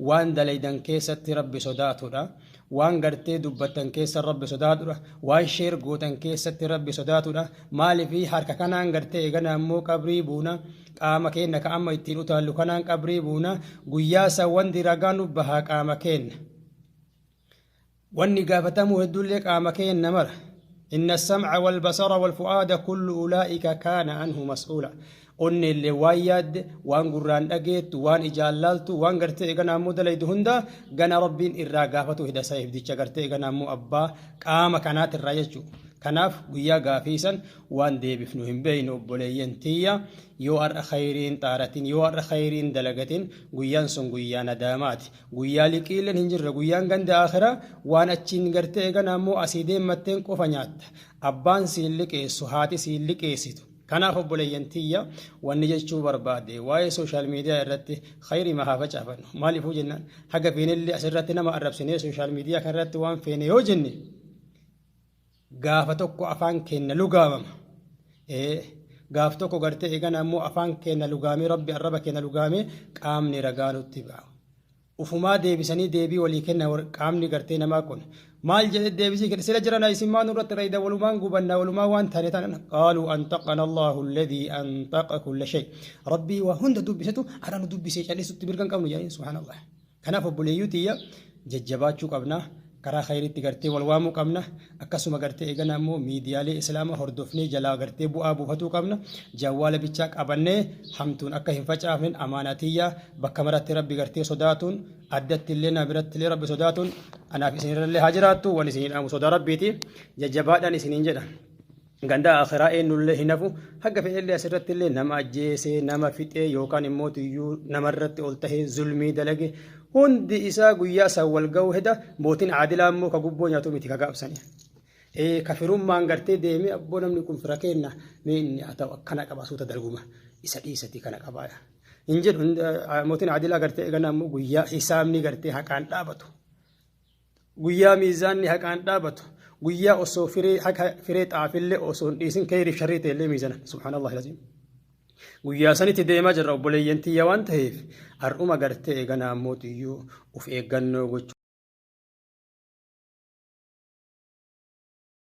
Waan dalaydan keessatti Rabbi sodaatudha. Waan gartee dubbattan keessa Rabbi sodaatudha. Waan share gootan keessatti Rabbi sodaatudha. Maalifi harka kanaan gartee eegana ammoo qabrii buuna. Qaama keenna ka amma ittiin utaallu kanaan qabrii buuna. Guyyaa san wanti ragaa nu bahaa qaama keenna. Wanni gaafatamuu hedduullee qaama keenna mara. Inna sam'a wal basara wal fu'aada kullu ulaa'ika kaana anhu mas'uula. Onneellee waan yaadde, waan gurraan dhageettu, waan ijaan laaltu, waan gartee eegana ammoo dalaydu hundaa gana Rabbiin irraa gaafatu hida saahibdicha gartee eegana ammoo abbaa qaama kanaatirraa jechuudha. Kanaaf guyyaa gaafii san waan deebifnu hin beeynu obboleeyyan tiyya. Yoo har'a khayriin xaaratin, yoo har'a khayriin dalagatin guyyaan sun guyyaa nadaamaati. Guyyaa liqiilleen hin jirre, guyyaan ganda aakhiraa waan achiin gartee eegana ammoo asii deemmatteen qofa nyaatta. Abbaan siin liqeessu, haati siin liqeessitu. Kanaaf obboleeyyan tiyya wanni jechuu barbaade waa'ee social media irratti khayrima haa facaafannu. Maaliifuu jennaan haga feenellee asirratti nama arrabsinee social media kanarratti waan feene yoo jenne gaafa tokko afaan keenna lugaamama. Ee gaaf tokko gartee eegana ammoo afaan keenna lugaamee Rabbi arraba keenna lugaamee qaamni ragaa nutti ba'a. Ufumaa deebisanii deebii walii kenna qaamni gartee namaa kun. Maal jedhe deebisii kenna sila jirana isin maa nurratti rayda walumaan gubanna walumaan waan taane tanan qaaluu antaqana Allahu alladhii antaqa kulla shay. Rabbii waa hunda dubbisetu har'a nu dubbisee callisutti mirga hin qabnu jedhanii subhaanallah. Kanaaf obboleeyyuu tiyya jajjabaachuu qabna. Karaa khayriitti gartee wal waamuu qabna. Akkasuma gartee eegana ammoo miidiyaalee Islaama hordofnee jalaa gartee bu'aa buufatuu qabna. Jawwaala bichaa qabannee hamtuun akka hin facaafnen amaanaa tiyya bakka maratti Rabbi gartee sodaatuun addatti illee na biratti illee Rabbi sodaatuun anaaf isinirrallee haa jiraattu waan isinii dhaamu sodaa Rabbiiti. Jajjabaadhaan isiniin jedha. Ganda akhiraa eenyullee hin hafu. Haga fedhellee asirratti illee nama ajjeesee, nama fixee yookaan immoo tiyyuu namarratti ol tahee zulmii dalage hundi isaa guyyaa san wal ga'uu heda. Mootiin aadilaa immoo ka gubboo nyaatu miti ka gaafsanii. Ee kafirummaan gartee deemee abboo namni kun fira keenna mee inni haa ta'u akkana qaba suuta dalguma isa dhiisatii kana qabaa. Hin jedhu mootiin aadilaa gartee eegana immoo guyyaa hisaabni gartee haqaan dhaabatu. Guyyaa miizaanni haqaan dhaabatu, guyyaa osoo firee haqa firee xaafillee osoo hin dhiisin keyriif sharrii ta'ellee miizana. Subhaanallahi laziim. Guyyaa sanitti deemaa jirra obboleeyyan tiyya waan ta'eef har'uma gartee eeganaa ammoo tiyyuu of eeggannoo gochuu.